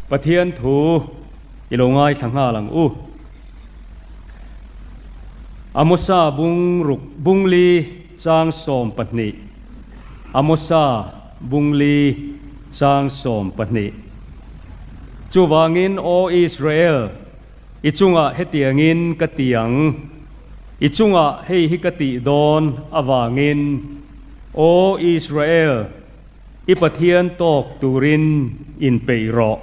Pathian thu i lo ngaithla nghal ang u. Amosa bung ruk bungli chang 12 Amosa bungli chang 12 Chuvangin Aw Israel, i chungah hetiangin ka ti ang, i chungah hei hi ka tih dawn avangin, Aw Israel, I Pathian tawk turin inpeih rawh.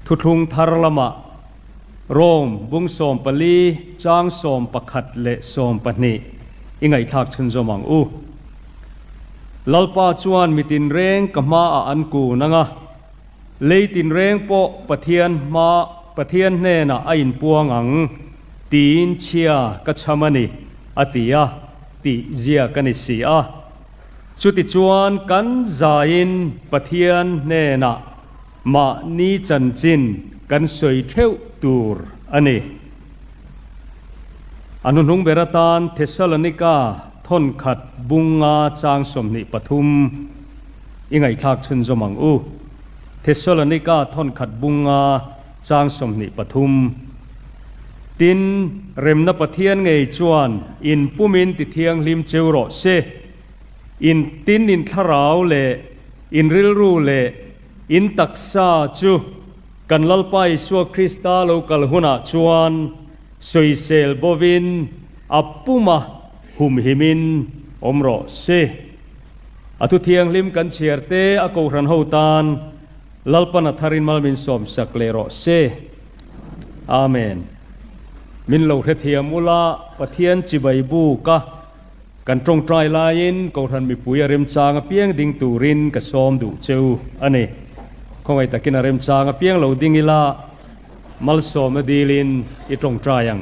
Thuthlung thar lamah Rome bung 14 chang 11 leh 12 i ngaihthlak chhunzawm ang u. Lalpa chuan mi tinreng ka hmaah an kun ang a, lei tinreng pawh Pathian hma Pathian hnenah a inpuang ang tiin chhia ka chham a ni, a ti a, tih zia ka ni si a. Chutichuan kan zaiin Pathian hnenah mahni chanchin kan sawi theuh tur a ni. A hnuhnung ber atan Thessalonika thawnkhat bunga chang 23 i ngaihthlak chhunzawm ang u. Thessalonika thawnkhat bunga chang 23. Tin, remna Pathian ngei chuan in pumin ti thianghlim cheu rawh se. In tin in thlarau leh in rilru leh in taksa chu kan Lalpa Isua Krista lo kal hunah chuan sawisel bovin a puma humhimin awm rawh se. A thu thianghlim kan chhiar te a kohhran ho tan Lalpan a tharin mal min sawmsak leh rawh se. Amen. Min lo hrethiam ula Pathian chibai buka kan tawngtai laiin Kohhran mipui a remchang apiang ding turin ka sawm duh cheu a ni. Khawngaih takin a remchang apiang lo ding ila malsawmna dilin i tawngtai ang.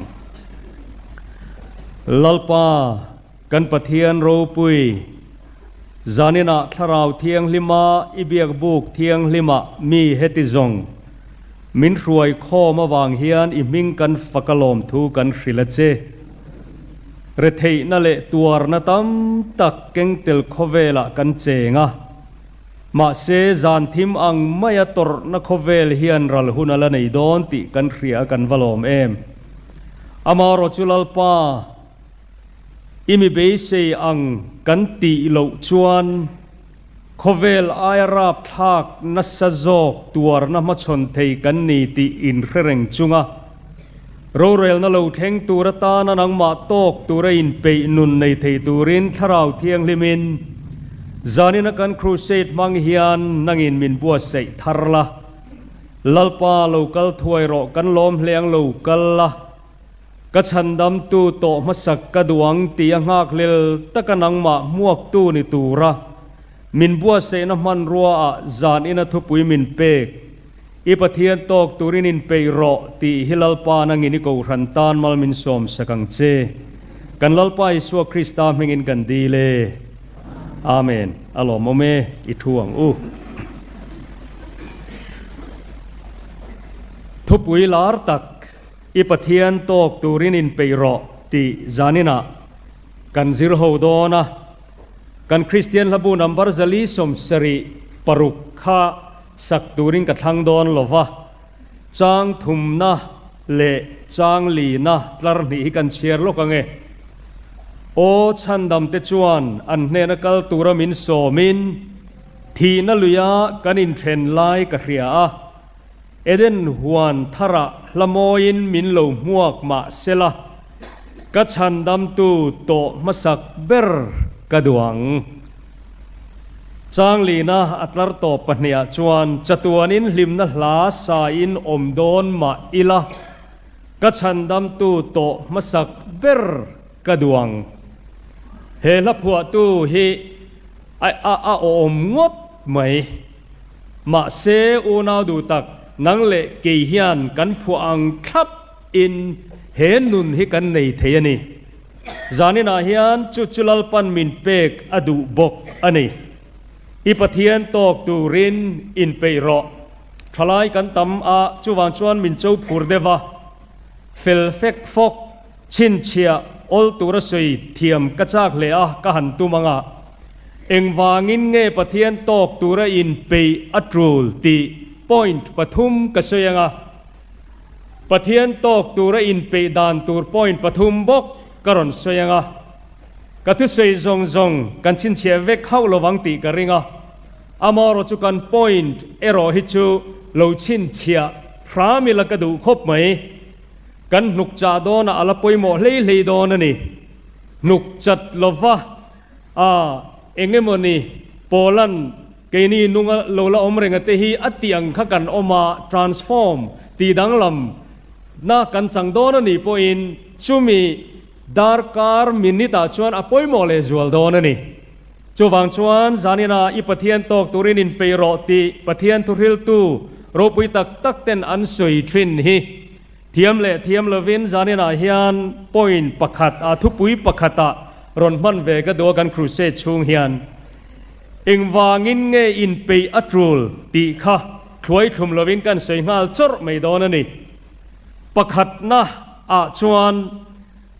Lalpa kan Pathian ropui, zaninah Thlarau Thianghlima i biakbuk thianghlima mi heti zawng min hruai khawm avang hian i hming kan fak alawm thu kan hrilh a che. Retheihna leh tuarna tam tak kengtel khawvelah kan cheng a, mahse zan thim ang maia tawrhna khawvel hian ral hun a la nei dawn tih kan hria a kan va lawm em. Amaherawhchu chu Lalpa, I mi beisei ang kan tih loh chuan khawvel aia rapthlak nasa zawk tuarna hmachhawn thei kan ni tih inhre reng chunga rorelna lo thleng tur atana nangmah tawk tura inpeih nun nei thei turin Thlarau Thianghlimin zanina kan crusade hmang hian nangin min buatsaih thar la. Lalpa lo kal thuai rawh kan lawm hle ang lo kal la. Ka chhandamtu tawh hmasak ka duh ang tih a nghakhlel taka nangmah hmuaktu ni tura min buatsaihna hmanrua ah zan ina thupui min pek. I Pathian tawk turin inpeih rawh tih hi Lalpa nangin i kohhran tan mal min sawmsak ang che. Kan Lalpa Isua Krista hmingin kan dil e. Amen. A lawmawm e, i thu ang u. Thupui lar tak. I Pathian tawk turin inpeih rawh tih zaninah kan zir ho dawn a, kan Kristian hlabu number 476 kha sak turin ka thlang dawn lo va, chang thumna leh chang lina tlar hnih hi kan chhiar lawk ang e. Aw chhandamte chuan an hnena kal tura min sawmin thihna luia kan inthen lai ka hria a, Eden huan tharah hlamawiin min lo hmuak mah sela, ka chhandamtu tawh hmasak ber ka duh ang. Changlina a tlar tawp pahniha chuan chatuanin hlimna hla sain awm dawn mah ila, ka chhandamtu tawh hmasak ber ka duh ang. He hla phuahtu hi a a awm ngawt mai. Mahse, unau duh tak, nang leh kei hian kan phuah ang thlap in he nun hi kan nei thei a ni. Zaninah hian chu chu Lalpan min pek a duh bawk a ni. I Pathian tawk turin inpeih rawh. Thalai kan tam a, chuvang chuan min cho phur deuh a. Fel fek fawk, chhinchhiah, awl tura sawi thiam ka chak hle a, ka han tum ang a. Engvangin nge Pathian tawk tura inpeih a tul tih? point pathum ka sawi ang a, Pathian tawk tura inpeih dan tur point pathum bawk ka rawn sawi ang a, ka thusawi zawng zawng kan chhinchhiah vek hauh lovang tih ka ring a, amaherawh chu kan point erawh hi chu lo chhinchhiah hram ila ka duh khawp mai. Kan hnuk chah dawnah a la pawimawh hlei hlei dawn a ni. Hnuk chat lova a eng emaw ni Paula'n keini nunga lo la awm renga te hi a tih ang kha kan awm a, transform, tih danglam na kan chang dawn a nih pawhin chumi darkar minute ah chuan a pawimawh leh zual dawn a ni. Chuvang chuan zaninah i Pathian tawk turin inpeih rawh tih Pathian thuhriltu ropui tak tak ten an sawi thin hi. Thiam leh thiam lovin zaninah hian point pakhat ah thupui pakhatah rawn hman ve ka duh a kan crusade chhung hian engvangin nge inpeih a tul tih kha thluai thlum lovin kan sawi nghal chawrh mai dawn a ni. Pakhatna ah chuan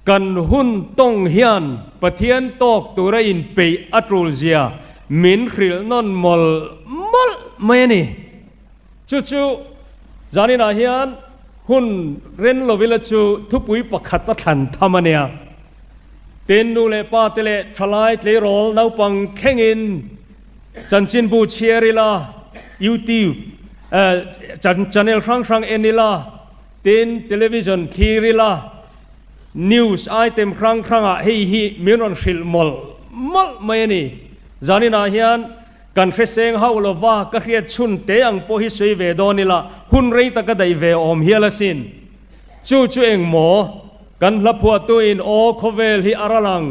kan hun tawng hian Pathian tawk tura inpeih a tul zia min hrilh nawn mawlh mawlh mai a ni. Chu chu zaninah hian hun ren lovila chu thupui pakhat a thlan tham a nia. Tin, nu leh pa te leh thalai tleirawl naupang thlengin chanchinbu chhiar ila, YouTube channel hrang hrang en ila, tin television thlir ila, news item hrang hrangah hei hi min rawn hrilh mawlh mawlh mai a ni. Zaninah hian Kan hreseng hauh lova ka hriat chhun te ang pawh hi sawi ve dawn ila, hun rei taka daih ve awm hial asin. Chu chu eng maw? Kan hla phuahtuin aw khawvel hi a ral ang,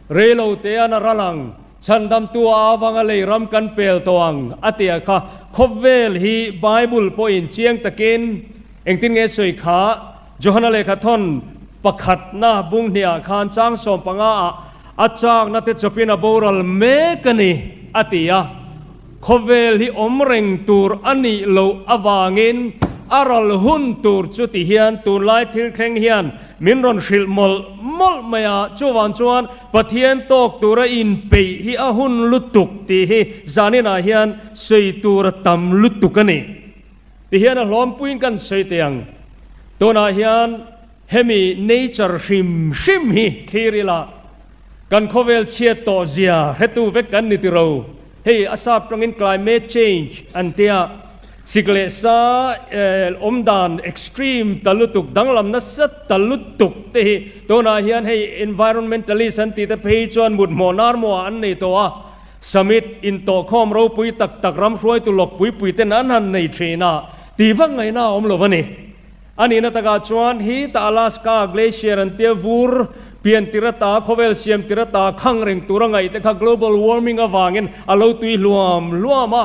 rei lo tean a ral ang, chhandamtu a avanga lei ram kan pel tawh ang a tia kha khawvel hi Bible pawhin chiang takin engtin nge sawi kha? Johana lehkha thawn pakhatna bung hniah khan chang 15 ah a chakna te chawpin a boral mek a ni, a ti a. Khawvel hi awm reng tur a nih loh avangin a ral hun tur chu ti hian tunlai thil thleng hian min rawn hrilh mawlh mawlh mai a, chuvang chuan Pathian tawk tura inpeih hi a hun lutuk tih hi zaninah hian sawi tur a tam lutuk a ni. Tihian a hlawmpuiin kan sawi teh ang. Tunah hian hemi nature hrim hrim hi thlir ila, kan khawvel chhiat tawh zia hretu vek kan ni tiro. Hei a sap tangin climate change an tia, sik leh sa awm dan extreme ta lutuk, danglam nasa ta lutuk te hi tunah hian hei environmentalist an tih te phei chuan mut hmawh nar maw an nei tawh a. Summit intawhkhawm ropui tak tak ram hruaitu lawk puipui ten an han nei thin a, tih vak ngaihna a awm lo a ni. A nihna takah chuan hi ta Alaska Glacier an tia vur pian tir ata khawvel siam tir ata khang reng tur a ngaih te kha global warming avangin a lo tui hluam hluam a,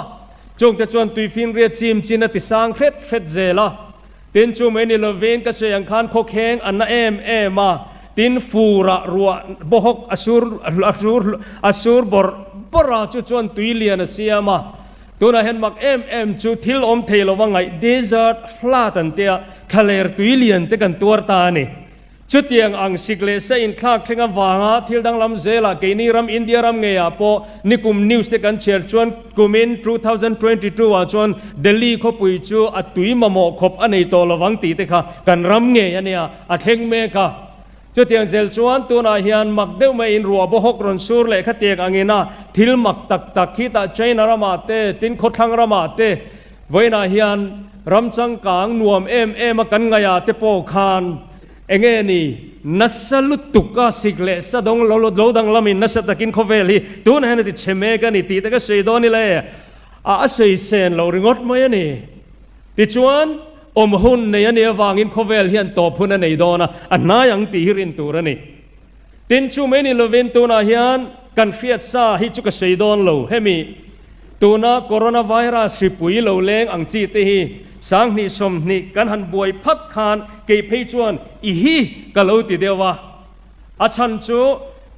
chungte chuan tuifinriat chim chin a ti sang hret hret zel a. Tin chu mai ni lovin ka sawi ang khan khawkheng a na em em a, tin furah ruah bawhawk a sur a sur a sur bawrh bawrh a, chu chuan tui lian a siam a. Tunah hian mak em em chu thil awm thei lova ngaih desert flood an tia thlaler tui lian te kan tuar ta a ni. Chutiang ang sik leh sa inthlak thleng avanga thil danglam zelah keini ram India ram ngeiah pawh nikum news te kan chhiar chuan kumin 2022 ah chuan Delhi khawpui chu a tui mamawh khawp a nei tawh lovang tih te kha kan ram ngei a nia a thleng mek a. Chutiang zel chuan tunah hian mak deuh maiin ruah bawhawk rawn sur leh khatiang angin a thil mak tak tak khi tah China ramah te tin khawthlang ramah te Vawiinah hian ram changkang nuam em em a kan ngaihah te pawh khan enge ni nasa lutuk a sik leh sa dawng lo lo danglamin nasa takin khawvel hi tunah hian a ti chhe mek a ni tih te ka sawi dawn ila e a a sawi sen lo ringawt mai a ni. Tichuan awm hun nei a nih avangin khawvel hian tawp hun a nei dawn a, a hnai ang tih hi rin tur a ni. Tin chu mai ni lovin tunah hian kan hriat sa hi chu ka sawi dawn lo. Hemi tuna coronavirus hripui lo leng ang chi te hi 2020 kan han buai phat khan kei phei chuan i hi ka lo ti deuh a. A chhan chu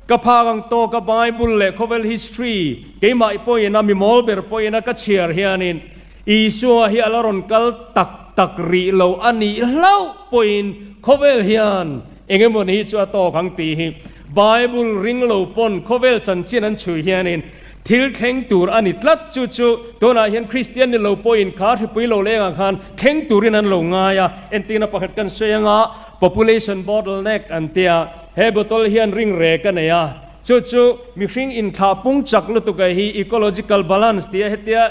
ka phak ang tawka Bible leh khawvel history keimah pawhin a mi mawl ber pawhin a ka chhiar hianin Isua hi a la rawn kal tak tak rih lo a nih hlauh pawhin khawvel hian eng emaw ni hi chu a tawk ang tih hi Bible ring lo pawn khawvel chanchin an chhui hianin Thil thleng tur a ni tlat. Chu chu tunah hian Kristian ni lo pawhin kha hripui lo lengah khan thleng turin an lo ngai a. Entirna pakhat kan sawi anga population bottleneck an tia. He bottle hian ring rek a nei a. Chu chu mihring inthlah pung chak lutuk a hi ecological balance tia hetia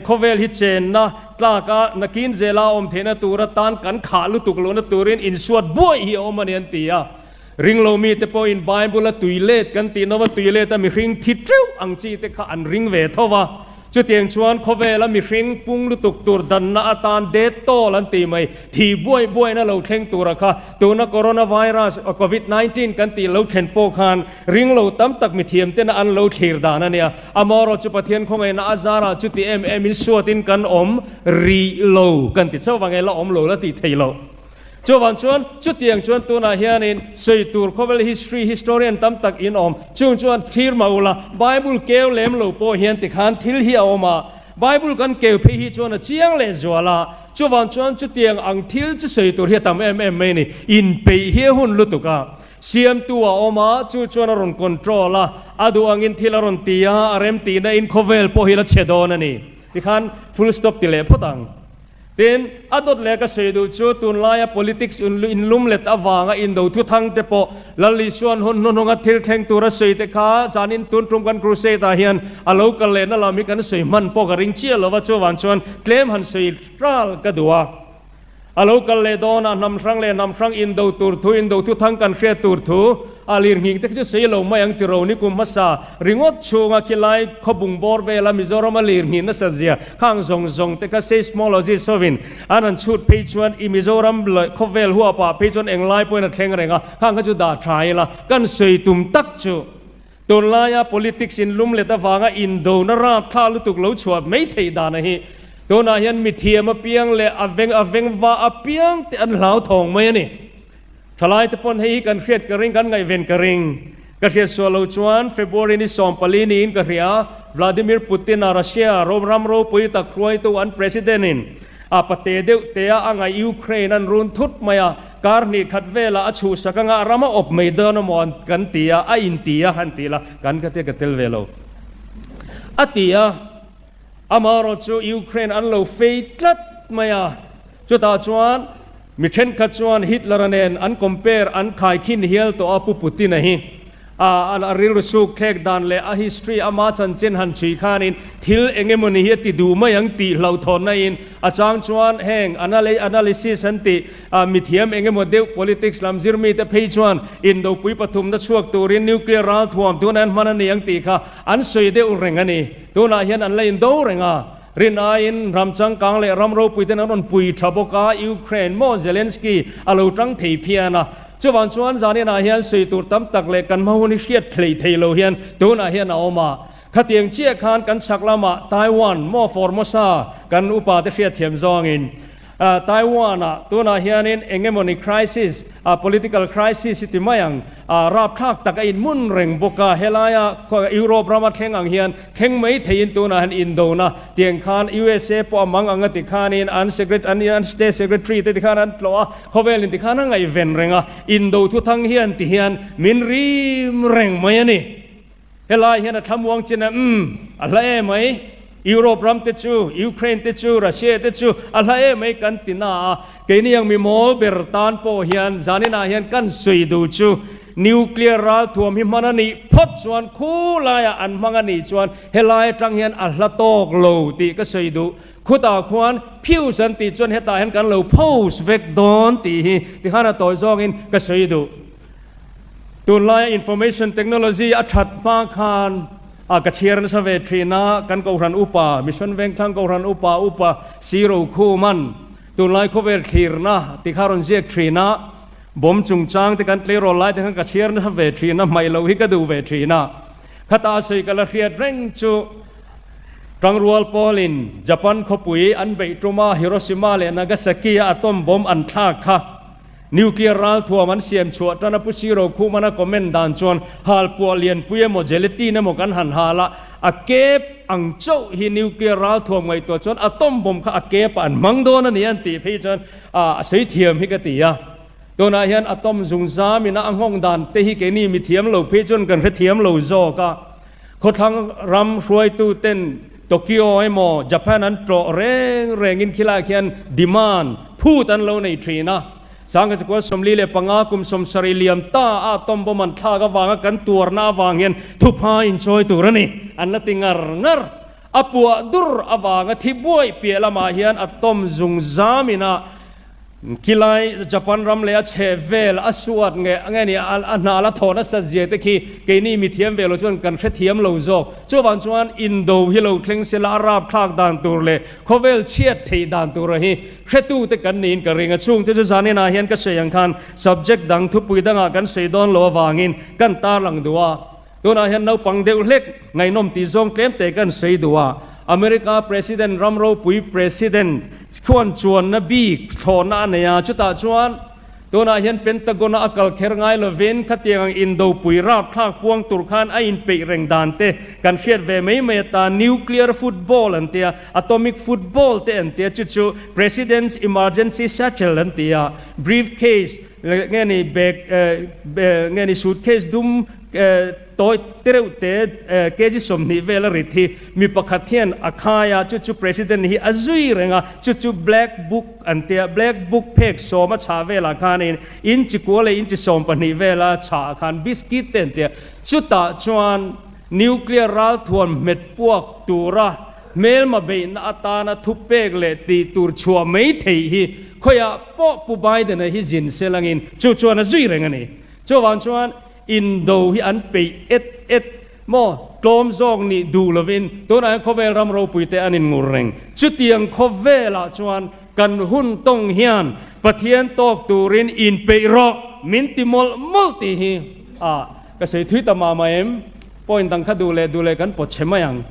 khawvel hi chenna tlaka nakin zela awm theihna tur atan kan khah lutuk lohna turin insuat buai hi a awm a ni an ti a. Ringlo mite pawhin Bible-a tui let kan tih nova tui leta mihring thi teuh ang chi te kha an ring ve tho va. Chutiang chuan khawvela mihring pung lutuk tur danna atan det tawl an tih mai, thi buai buaina lo thleng tura kha tuna coronavirus, covid 19 kan tih lo thlen pawh khan ringlo tam tak mithiam tena an lo thlir dan a nia. Amaherawhchu chu Pathian khawngaihna a zarah chuti em emin suatin kan awm rih lo kan ti chauh vang e, la awm lo la tih theih loh. Chuvang chuan, chutiang chuan tunah hianin sawi tur khawvel history historian tam tak in awm. Chung chuan thlir mah ula, Bible keu lem lo pawh hian tikhan thil hi a awm a. Bible kan keu phei hi chuan a chiang leh zual a. Chuvang chuan chutiang ang thil chu sawi tur hi a tam em em mai a ni. Inpeih hi a hun lutuk a. Siamtu a awm a, chu chuan a rawn control a, a duh angin thil a rawn ti a, a remtihna in khawvel pawh hi la chhe dawn a ni. Tikhan full stop ti leh phawt ang. Tin, a dawt leh ka sawi duh chu tunlaia politics inlum let avanga indo thuthang te pawh Lal Isuan hun hnuhnunga thil thleng tura sawi te kha zanin tun tum kan crusade ah hian a lo kal lehna lam hi kan sawi hman pawh ka ring chiah lo va, chuvang chuan tlem han sawi ral ka duh a. A lo kal leh dawnah hnam hrang leh hnam hrang indo tur thu, indo thuthang kan hriat tur thu a lirnghing te khi chu sawi lo mai ang tiro ni kum hmasa ringawt chhunga khilai khawbung bawr vela Mizorama lirnghing nasa zia Khang zawng zawng te kha seismologist hovin an han chhut phei chuan i Mizoram leh khawvel huapah phei chuan englai pawhin a thleng reng a, khang kha chu dah tha ila kan sawi tum tak chu tunlaia politics in lum let avanga indona rapthla lutuk lo chhuah mai theih dana hi tunah hian mithiam apiang leh a veng a veng va apiang te an hlauthawng mai a ni. Thalai te pawn hei hi kan hriat ka ring, kan ngaihven ka ring. Ka hriat sual lo chuan February ni 14 niin ka hria, Vladimir Putin-a Russia ram ram ropui tak hruaitu an President in a pate deuh te a a ngaih Ukraine an run thut mai a, kar hnih khat velah a chhuhsak anga a ram a awp mai dawn amaw an kan ti a, a inti a han ti la, kan ka tia ka tel ve lo a ti a. Amaherawh chu Ukraine an lo fei tlat mai a, chutah chuan mi thenkhat chuan Hitler-a nen an compare, an khaikhin hial tawh a, Pu Putin-a hi a a rilru suk thlek dan leh a history ama chanchin han chhui khanin thil eng emawni hi a ti duh mai ang tih hlauhthawnna in a chang chuan heng analysis an tih Mithiam eng emaw deuh politics lam zir mite phei chuan indopui pathumna chhuak turin nuclear ral thuam tuna an hman a ni ang tih kha an sawi deuh reng a ni. Tunah hian an la indo reng a, rin aiin ram changkang leh ram ropui ten an rawn pui tha bawk a, Ukraine maw Zelensky a lo tang thei phian a. Chuvang chuan zaninah hian sawi tur tam tak leh kan hma hun hi hriat thlei thei lo hian tunah hian a awm a. Khatiang chiah khan kan chhak lamah Taiwan maw Formosa kan upa te hriatthiam zawngin Taiwan-ah tunah hianin eng emawni crisis, political crisis hi ti mai ang, rapthlak tak a inhmun reng bawk a, helaia Europe rama thleng ang hian thleng mai theiin tunah hian indona tiang khan USA pawh a mang ang a ti khanin an an state secretary te tikhan an tlawh a, khawvelin tikhan a ngaihven reng a, indo thuthang hian ti hian min rim reng mai a ni. Helai hian a thlamuang chin a, umm, a hla em mai, Europe ram te chu, Ukraine te chu, Russia te chu a hla em mai kan ti na a, keini ang mi mawl ber tan pawh hian zaninah hian kan sawi duh chu nuclear ralthuam hi hman a nih phawt chuan khu laiah an hmang a nih chuan helai atang hian a hla tawk lo tih ka sawi duh. Khutah khuan fuse an tih chuan hetah hian kan lo post vek dawn tih hi tikhan a tawi zawngin ka sawi duh. Tunlaia information technology a that hma khan a ka chhiar nasa ve thin a, kan Kohhran Upa, Mission Vengthlang Kohhran Upa Upa Siro Khuman tunlai khawvel thlirna ti kha rawn ziak thin a, bomb chungchang te kan tleirawl lai te khan ka chhiar nasa ve thin a, hmaih loh hi ka duh ve thin a. Khata a sawi ka la hriat reng chu Tangrual pawlin Japan khawpui an beih tuma Hiroshima leh Nagasaki a atom bomb an thlak kha Nuclear ralthuam an siam chhuah tan a Pu Siro Khumana comment dan chuan halpuah lianpui emaw gelatin emaw kan han hal a, a kep ang chauh hi nuclear ralthuam ngaihtuah chuan atom bomb kha a kep ah an hmang dawn a ni an tih phei chuan a sawi thiam hi ka ti a. Tunah hian atom zungzam ina a nghawng dan te hi keini mithiam lo phei chuan kan hrethiam lo zawk a. Khawthlang ram hruaitu ten Tokyo emaw Japan an tlawh reng rengin khilaiah khian demand phut an lo nei thin a. Sangkachukua 45 kum 70 liam ta a atom bomb an thlak avanga kan tuarna avang hian thupha inchawi tur a ni an la ti ngar ngar. A puah dur avanga thi buai piah lamah hian atom zungzam ina Khilai Japan ram leh a chheh vel a suat nge nge ni a hna la thaw nasa zia te khi keini mithiam ve lo chuan kan hrethiam lo zawk. Chuvang chuan indo hi lo thleng sela a rapthlak dan tur leh khawvel chhiat theih dan tura hi hretu te kan niin ka ring a. Chungte chu zaninah hian ka sawi ang khan subject dang thupui dangah kan sawi dawn lo avangin kan tarlang duh a. Tunah hian naupang deuh hlek ngaihnawm tih zawng tlem te kan sawi duh a, America President ram ropui President khuan chuanna bik thlawhna a nei a, chutah chuan tunah hian Pentagon-a a kal kher ngai lovin khatiang ang indopui rapthlak puang tur khan a inpeih reng dan te kan hriat ve mai mai atan Nuclear football an tia, Atomic football te an tia, chu chu President's Emergency Satchel an ti a, briefcase nge ni bag nge ni suitcase dum Tawi tereuh te kg 20 vel a rit hi mi pakhat hian a khai a, chu chu President hi a zui reng a, chu chu Black Book an tia, Black Book phek sawm a chhah velah khanin inchi kua leh inchi 12 vela chhah khan biscuit te an tia, chutah chuan nuclear ralthuam hmet puak tura hmelma beihna atana thupek leh tih tur chhuah mai theih hi khawiah pawh Pu Biden-a hi zin se langin chu chuan a zui reng a ni. Chuvang chuan Indo hi an peih et et maw? Tlawm zawk nih duh lovin tunah hian khawvel ram ropui te an inngur reng. Chutiang khawvelah chuan kan hun tawng hian Pathian tawk turin inpeih rawh min ti mawlh mawlh tih hi a ka sawi thui ta mah mah em? Point dang kha duh leh duh leh kan pawt chhe mai ang.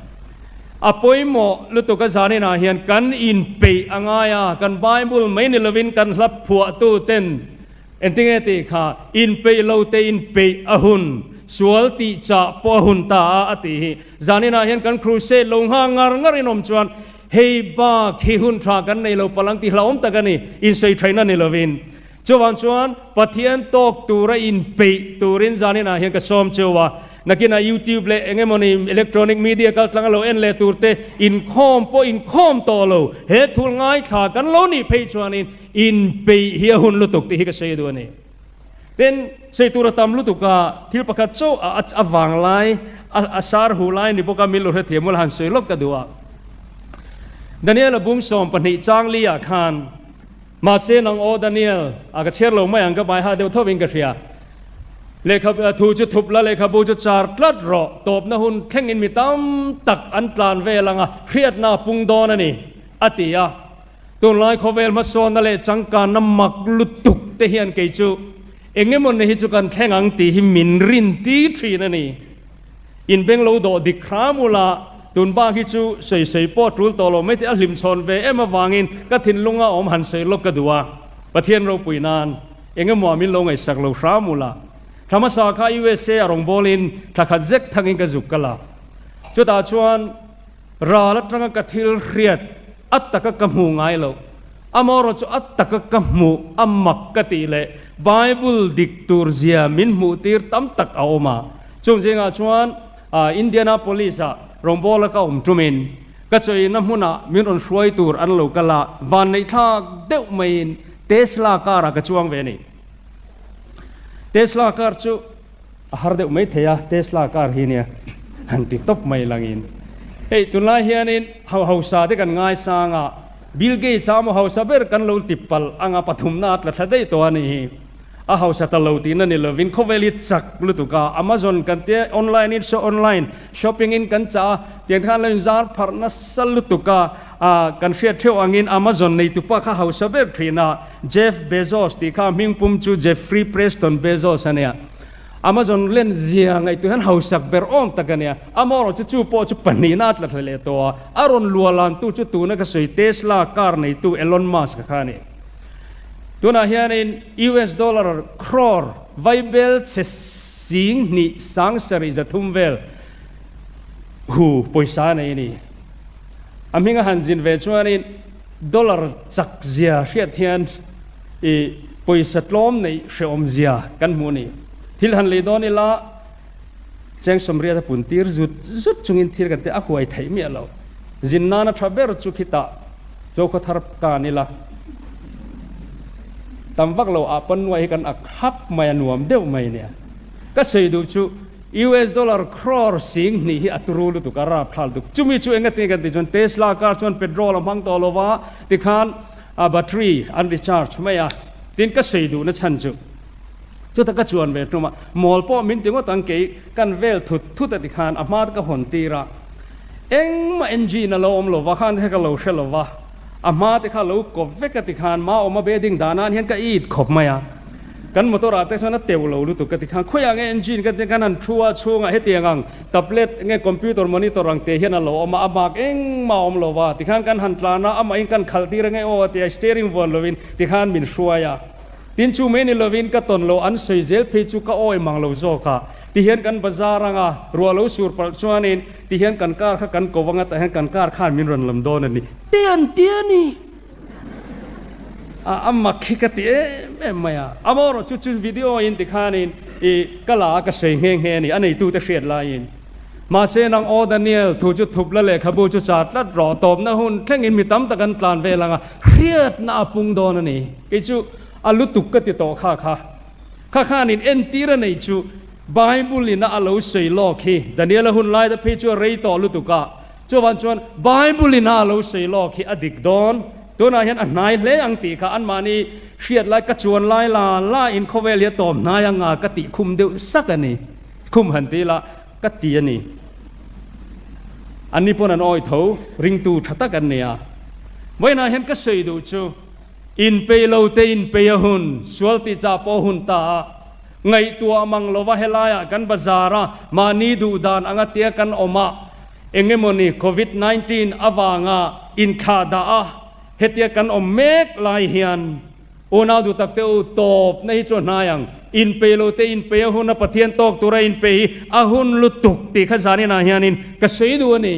A pawimawh lutuk a zaninah hian kan inpeih a ngai a, kan Bible mai ni lovin kan hla phuahtu ten Engtinge tih kha inpeih lo te inpeih a hun, sual tih chah pawh a hun ta a, a tih hi. Zaninah hian kan crusade lo nghak ngar ngar in awm chuan hei bak hi hun tha kan nei lo palang tih hlauhawm tak a ni, insawi thaina ni lovin. Chuvang chuan Pathian tawk tura inpeih turin zaninah hian ka sawm cheu a, nakinah YouTube leh eng emawni electronic media kaltlang a lo en leh tur te inkhawm pawh inkhawm tawh lo, he thul ngaithla kan lo nih phei chuanin Inpeih hi a hun lutuk tih hi ka sawi duh a ni. Tin, sawi tur a tam lutuk a, thil pakhat chauh a a vang lai, a sar huh lai ni bawk a, min lo hrethiam ula han sawi lawk ka duh a. Daniel-a bung 12 chang li ah khan, Mahse nang aw Daniel, a ka chhiar lo mai ang ka bai ha deuh thovin ka hria. Lehkha thu chu thup la, lehkhabu chu char tlat rawh, tawpna hun thlengin mi tam tak an tlan vel ang a, hriatna a pung dawn a ni, a ti a. Tunlai khawvel hmasawnna leh changkanna mak lutuk te hian kei chu eng emaw ni hi chu kan thleng ang tih hi min rin ti thin a ni. Inbeng lo dawh dik hram ula, tun bak hi chu sawi sawi pawh tul tawh lo mai tih a hlimchhawn ve em avangin ka thinlunga awm han sawi lawk ka duh a. Pathian ropui nan eng emaw ah min lo ngaihsak lo hram ula. Thla hmasa kha USA a rawngbawlin thla khat zek thangin ka zuk kal a. Chutah chuan Ral atanga ka thil hriat a taka ka hmuh ngai loh, amaherawh chu a taka ka hmuh a mak ka tih leh Bible dik tur zia min hmuh tir tam tak a awm a. Chung zingah chuan Indianapolis-ah rawngbawla ka awm tumin ka chawina hmunah min rawn hruai tur an lo kal a, vanneihthlak deuh maiin Tesla car-ah ka chuang ve a ni. Tesla car chu. A har deuh mai thei a, Tesla car hi nia han ti tawp mai langin. Hei tunlai hianin ho hausa te kan ngaisang a, Bill Gates a amaw hausa ber kan lo ti palh anga pathumna a tla thla daih tawh a ni hi. A hausa ta lo tihna ni lovin khawvel hi chak lutuk a, Amazon kan tia online in online shopping in kan chah a, tiang khan lo inzar pharh nasa lutuk a, kan hriat theuh angin Amazon neitupa kha hausa ber thin a, Jeff Bezos tih kha hmingpum chu Jeffrey Preston Bezos a nia. Amazon len zia ngaihtuah hian hausak ber awm tak a nia. Amaherawh chu chu pawh chu pahnihna a tla hle leh tawh a, a rawn luahlantu chu tuna ka sawi Tesla car neitu Elon Musk kha a ni. Tunah hianin US dollar crore vaibel chhe sing hnih sang sarih 300 vel hu pawisa a nei a ni. A hminga han zin ve chuanin dollar chak zia hriat hian i pawisa tlawm neih hrehawm zia kan hmuh a ni. Thil han lei dawn ila Cheng 80 a pun tir zut zut chungin thil kan ti a huai theih miah lo. Zin nana tha ber chu khitah Zokhaw thar kan ila. Tam vak lo ah pawn nuai hi kan ak hap mai a nuam deuh mai nia. Ka sawi duh chu US dollar crore 2000 hi a turu lutuk a rap thlal lutuk. Chumi chu enga tinge kan tih chuan Tesla car chuan petrol a hmang tawh lo va tikhan a battery an recharge mai a. Tin ka sawi duhna chhan chu chuta ka chuan ve tum a mawl pawh min ti ngawt ang kei kan vel thut thut a tikhan a hma ka hawn tir a. Engmah engine a lo awm lo va khan kha ka lo hre lo va, a hma te kha lo kawp vek a ti khan ma awm a bedding dan an hian ka it khawp mai a, kan motor ah te chuan a teuh lo lutuk ka ti khan khawiah nge engine ka ti khan han thu a chhungah hetiang ang tablet nge computer monitor ang te hian a lo awm a, a bak engmah a awm lo va ti khan kan han tlan a, amah in kan khalh tir ange aw a ti a steering vuan lo in ti khan min hruai a. Tin chu mai ni lovin ka tawn lo an sawi zel phei chu ka awi mang lo zawk a, ti hian kan bazar anga ruah lo sur palh chuanin ti hian kan car kha kan ko anga tah hian kan car khan min rawn lam dawn a ni. Te an ti a ni. A a mak hi ka ti em em mai a, amaherawh chu chu video in ti khanin i ka la a ka sawi nghe nghe a ni, a neitute hriat laiin. Mahse nang aw Daniel, thu chu thup la lehkhabu chu char tlat rawh, tawpna hun thlengin mi tam tak an tlan vel anga hriatna a pung dawn a ni. Kei chu a lutuk ka ti tawh kha kha. Kha khanin entir a nei chu Bible in a a lo sawi lawk hi, Daniel-a hun lai te phei chu a rei tawh lutuk a, chuvan chuan Bible in a a lo sawi lawk hi a dik dawn, tunah hian a hnai hle ang tih kha anmahni hriat lai ka chuan lai la la in khawvel hi a tawp hnai anga ka tih khum deuh sak a ni. Khum han ti ila ka ti a ni. Anni pawn an awi tho, ringtu tha tak an ni a. Vawiinah hian ka sawi duh chu, inpei lo te inpei a hun, sual tih chah pawh hun ta a, ngaihtuah mang lova helaiah kan bazar a, mahni duh dan anga tia kan awm a, eng emawni covid 19 avanga inthlah dah a, hetia kan awm mek lai hian, Unau duh tak te u, tawpna hi chu a hnai ang. Inpei lo te inpei a hun a Pathian tawk tura inpei hi a hun lutuk tih kha zaninah hianin ka sawi duh a ni.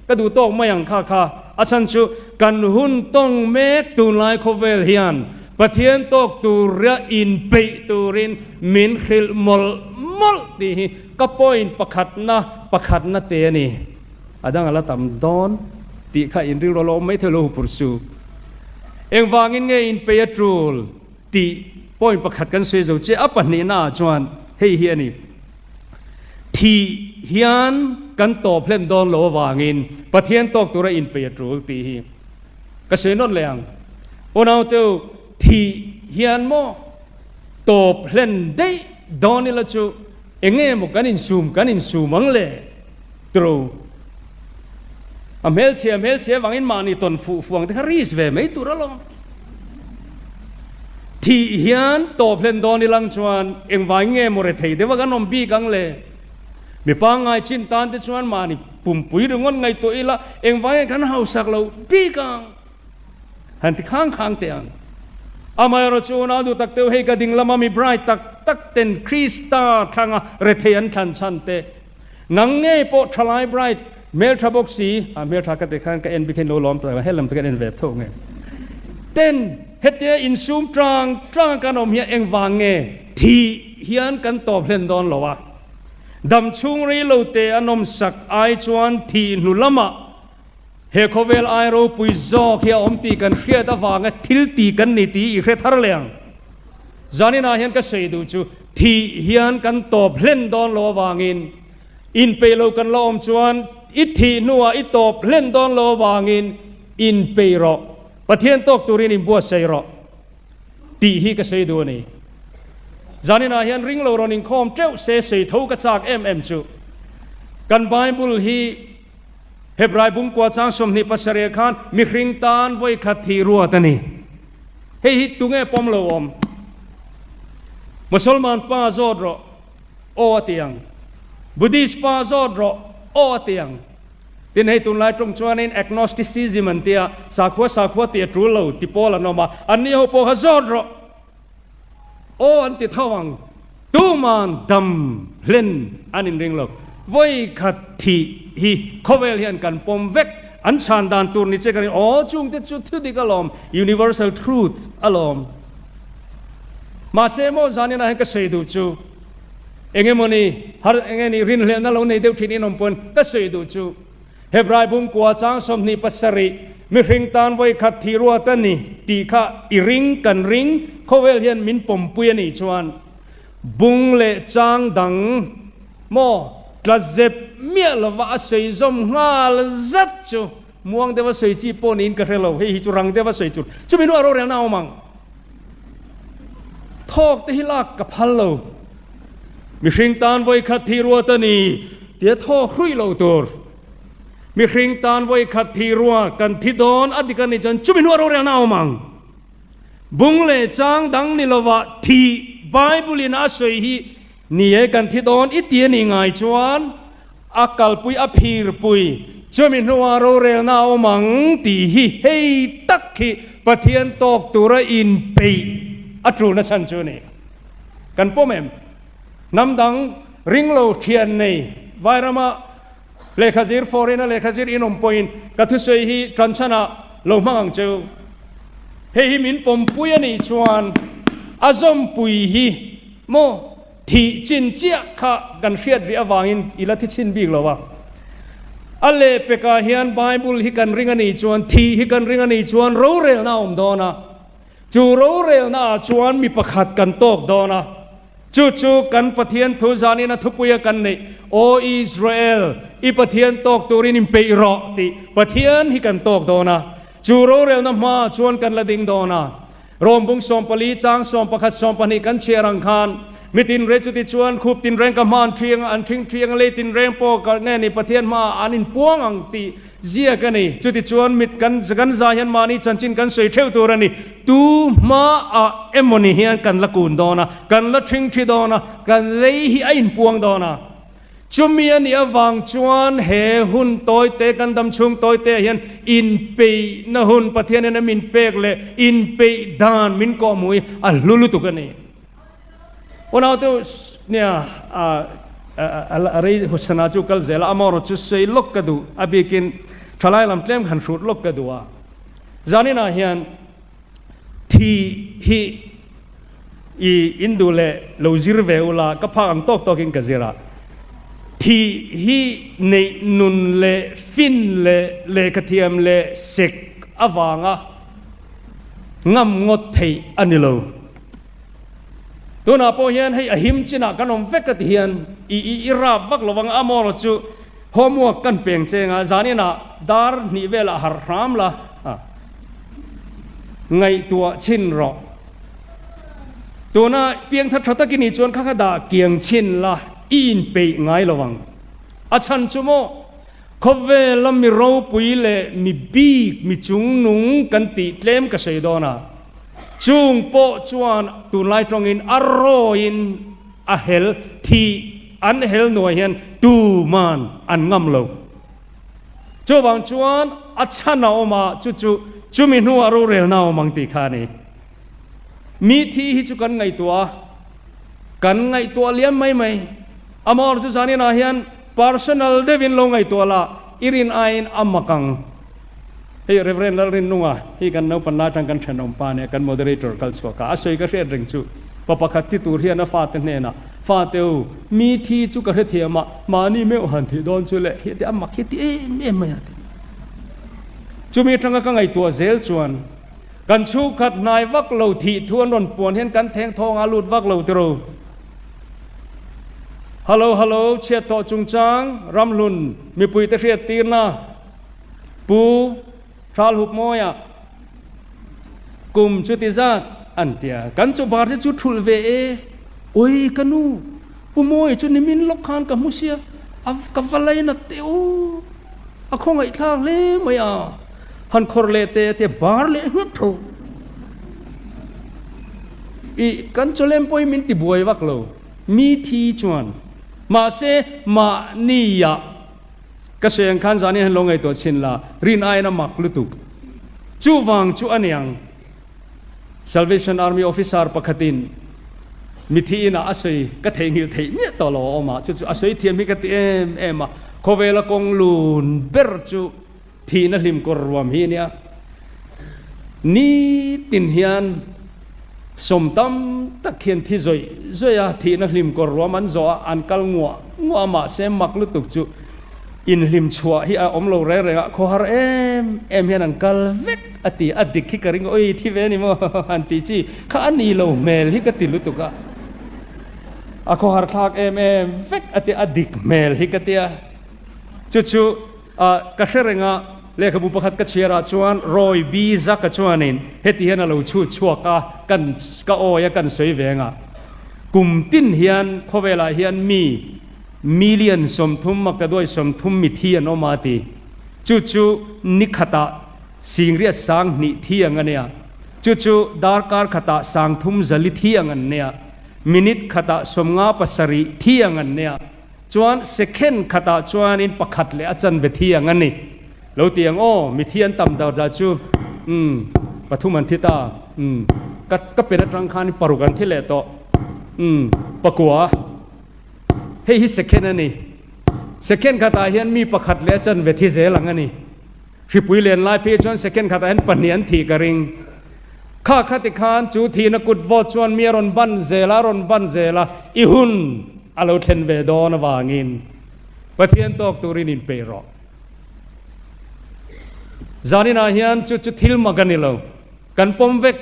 Ka duh tawk mai ang kha kha. A chhan chu kan hun tawng mek tunlai khawvel hian Pathian tawk tura inpeih turin min hrilh mawlh mawlh tih hi ka point pakhatna pakhatna te a ni. A dang a la tam dawn tih kha inring rawh lo awm mai thei lo hu pursu. Engvangin nge inpei a tul tih point pakhat kan sawi zo che a pahnihna ah chuan hei hi a ni. Thih hian kan tawp hlen dawn lo avangin Pathian tawk tura inpei a tul tih hi ka sawi nawn leh ang. Unauteu thih hian maw tawp hlen daih dawn ila chu enge maw kan insum kan insum ang le? Tro. A hmelchhia hmelchhia vangin mahni tawn fuh fuang te kha risk ve mai tur alawm. Thih hian tawp hlen dawn ilang chuan engvai nge maw rethei deuh a kan awm bik ang le? Mi pangngai chin tan te chuan mahni pumpui ringawt ngaihtuah ila engvai nge kan hausak lo bik ang? Han ti khang khang teh ang. Amaherawh chu unau duh tak teuh hei ka ding lama mi bright tak tak ten Krista thlanga rethei an thlan chhan te Nang ngei pawh thalai bright hmeltha bawk si, a hmeltha ka ti khan ka en bik hi no lawm tak helam te kan en ve tho nge. Ten hetia insum tang tang kan awm hian engvang nge thih hian kan tawp hlen dawn lo a. Dam chhung rei lo te a nawm sak ai chuan thih hnu lamah he khawvel ai ropui zawk hi a awm tih kan hriat avanga thil ti kan ni tih i hre thar leh ang. Zaninah hian ka sawi duh chu thih hian kan tawp hlen dawn lo avangin inpeih lo kan la awm chuan i thih hnuah i tawp hlen dawn lo avangin inpeih rawh, Pathian tawk turin inbuatsaih rawh tih hi ka sawi duh a ni. Zaninah hian ring lo rawn inkhawm teuh se sawi tho ka chak em em chu kan Bible hi Hebrai bungkua chang 27 khan mihring tan vawikhat thih ruat a ni. Hei hi tunge pawm lo awm? Musalman pa zawt rawh, aw a ti ang. Buddhist pa zawt rawh, aw a ti ang. Tin hei tunlai tawng chuanin agnosticism an tia, sakhua sakhua tih a tul lo ti pawl an awm a, anni ho pawh kha zawt rawh, aw an ti tho ang. Tuman dam hlen an inring lo. Vawi khat thih hi khawvel hian kan pawm vek. An chhan dan tur ni che ka ring, aw chungte chu thu dik alawm, universal truth alawm. Mahse maw zaninah hian ka sawi duh chu. Engemawni har engeni rinhlelhna lo nei deuh thin in awm pawn ka sawi duh chu Hebrai bungkua chang 27 mihring tan vawi khat thih ruat a ni tih kha i ring kan ring khawvel hian min pawmpui a nih chuan bung leh chang dang maw tla zep miah lova a sawi zawm nghal zat chu muang deuha sawi chi pawh niin ka hre lo hei hi chu rang deuha sawi chu chumi hnuah rorelna a awm ang. Thawk te hi lak ka phal lo. Mihring tan vawikhat thih ruat a ni tia thawk hruih lo tur. Mihring tan vawikhat thih ruat kan thi dawn a dik a nih chuan chumi hnuah rorelna a awm ang. Bung leh chang dang ni lovah thih Bible in a sawi hi ni e kan thi dawn i ti a nih ngai chuan a kalpui a phirpui chumi hnuah rorelna a awm ang tih hi hei tak hi Pathian tawk tura inpeih a tulna chhan chu a ni. Kan pawm em? Hnam dang ringlo thian nei Vairama lehkha zir foreign a lehkha zir in awm pawhin ka thusawi hi tan chhanah lo hmang ang cheu. Hei hi min pawmpui a nih chuan a zawmpui hi maw? Thih chin chiah kha kan hriat rih avangin i la thi chhin bik lo a. A lehpekah hian Bible hi kan ring a nih chuan, thih hi kan ring a nih chuan rorelna a awm dawn a. Chu rorelnaah chuan mi pakhat kan tawk dawn a. Chu chu kan Pathian thu zanin a thupuia kan neih, Aw Israel, i Pathian tawk turin inpeih rawh tih Pathian hi kan tawk dawn a. Chu rorelna hmaah chuan kan la ding dawn a. Rom bung 14 chang 11 12 kan chhiar ang khan, Mi tinreng chuti chuan khup tinreng ka hma an ṭhiang a, an ṭhing ṭhiang a, lei tinreng pawh ka nge ni Pathian hmaah an inpuang ang tih ziak a ni. Chuti chuan mit kan kan za hian mahni chanchin kan sawi ṭheuh tur a ni. Tu hmaah emawni hian kan la kun dawn a, kan la ṭhing ṭhi dawn a, kan lei hi a inpuang dawn a. Chumi a nih avang chuan he hun tawite, kan dam chhung tawite ah hian inpeihna hun Pathian hian a min pek leh inpeih dan min kawhhmuh hi a hlu lutuk a ni. Unaute nia a rei husana chu kal zel a, amaherawh chu sawi lawk ka duh, a bikin thalai lam tlem han hrut lawk ka duh a. Zaninah hian Thi hi i in duh leh lo zir ve ula, ka phak ang tawk tawkin ka zir a. Thi hi neih nun leh fin leh lehkha thiam leh sek avanga ngam ngawt theih a ni lo. Tunah pawh hian hei a him chinah kan awm vek a ti hian i i rap vak lovang a, amaherawh chu homework kan peng cheng a, zaninah dar hnih velah harh hram la a. Ngaihtuah chhin rawh. Tuna piangthar tha takin i chuan kha kha dah kiang chhin la, i inpeih ngai lo ang. A chhan chu maw, khawvela mi ropui leh mi bik, mi chungnung kan tih tlem ka sawi dawn a, chung pawh chuan tunlai tawngin a rawiin a hel, thih an hel nuai hian tuman an ngam lo. Chuvang chuan a chhan a awm a, chu chu chumi hnuah rorelna a awm ang tih kha a ni. Mi thi hi chu kan ngaihtuah a, kan ngaihtuah liam mai mai. Amaherawhchu chu zaninah hian personal deuhin lo ngaihtuah la, i rin aiin a mak ang. Hei Reverend Lalrinnunga hi kan naupan lai atang kan thenawm pa nia, kan moderator kal chhuak a, a sawi ka hriat reng chu. Pa pakhat thi tur hian a fate hnenah, Fate u, mi thi chu ka hrethiam a, mahni meuh han thih dawn chu le, hi ti a mak hi ti em em mai a ti. Chumi atanga ka ngaihtuah zel chuan, kan chhungkhat hnai vak lo thih thu an rawn puan hian kan theng thawng a lut vak lo tiro. Hallo hallo, chhiat tawh chungchang, ramhlun mipuite hriat tirna, Pu Hralhupmawia kum chuti zat an tia. Kan chu bar te chu thulh ve e. Oi ka nu, Pu Mawia chu nimin lawk khan ka hmu sia, a ka va lainat teh u. A khawngaihthlak hle mai a. Han khawrh leh teh a tia bar leh nghet tho. I kan chawlem pawhin min ti buai vak lo. Mi thi chuan mahse mahnia Ka sawi ang khan zan hian lo ngaihtuah chhin la, rin aiin a mak lutuk. Chuvang chu a niang, Salvation Army officer pakhatin mithi inah a sawi ka theihnghilh theih miah tawh lo a awm a, chu chu a sawi thiam hi ka ti em em a, khawvela kawng lun ber chu thihna hlim kawr ruam hi a nia. Nitin hian. Sawm tam tak hian thi zawih zawih a, thihna hlim kawr ruam an zawh a, an kal nguah nguah a, mahse mak lutuk chu inhlim chhuah hi a awm lo reng reng a, khawhar em em hian an kal vek a ti, a dik hi ka ring awi thi ve a ni maw han tih chi kha a ni lo hmel hi ka ti lutuk a, a khawhar thlak em em vek a ti, a dik hmel hi ka ti a, chu chu. A, ka hre reng a, lehkhabu pakhat ka chhiar ah chuan Roy B. Zaka chuanin heti hian a lo chhut chhuak a, kan ka awi a kan sawi ve ang a. Kum tin hian khawvelah hian mi million 30 maktaduai 30 mithi an awm a ti. Chu chu ni khatah singriat 2000 thi ang a nia. Chu chu darkar khatah 30 zali thi ang an nia. Minute khatah 57 thi ang an nia. Chuan second khatah chuanin pakhat leh a chanve thi ang a ni. Lo ti ang aw, mithi an tam dar dar chu umm pathum an thi ta, umm ka ka pen atang khanin paruk an thi leh tawh, umm pakua. Hei hi second a ni. Second khatah hian mi pakhat leh a chanve thi zel ang a ni. Hripui len lai phei chuan second khatah hian pahnih an thih ka ring. Kha kha tikhan chu thihna kut vawt chuan mi a rawn ban zel a, a rawn ban zel a, i hun a lo thlen ve dawn avangin Pathian tawk turin inpeih rawh. Zaninah hian chu chu thil mak a ni lo, kan pawm vek.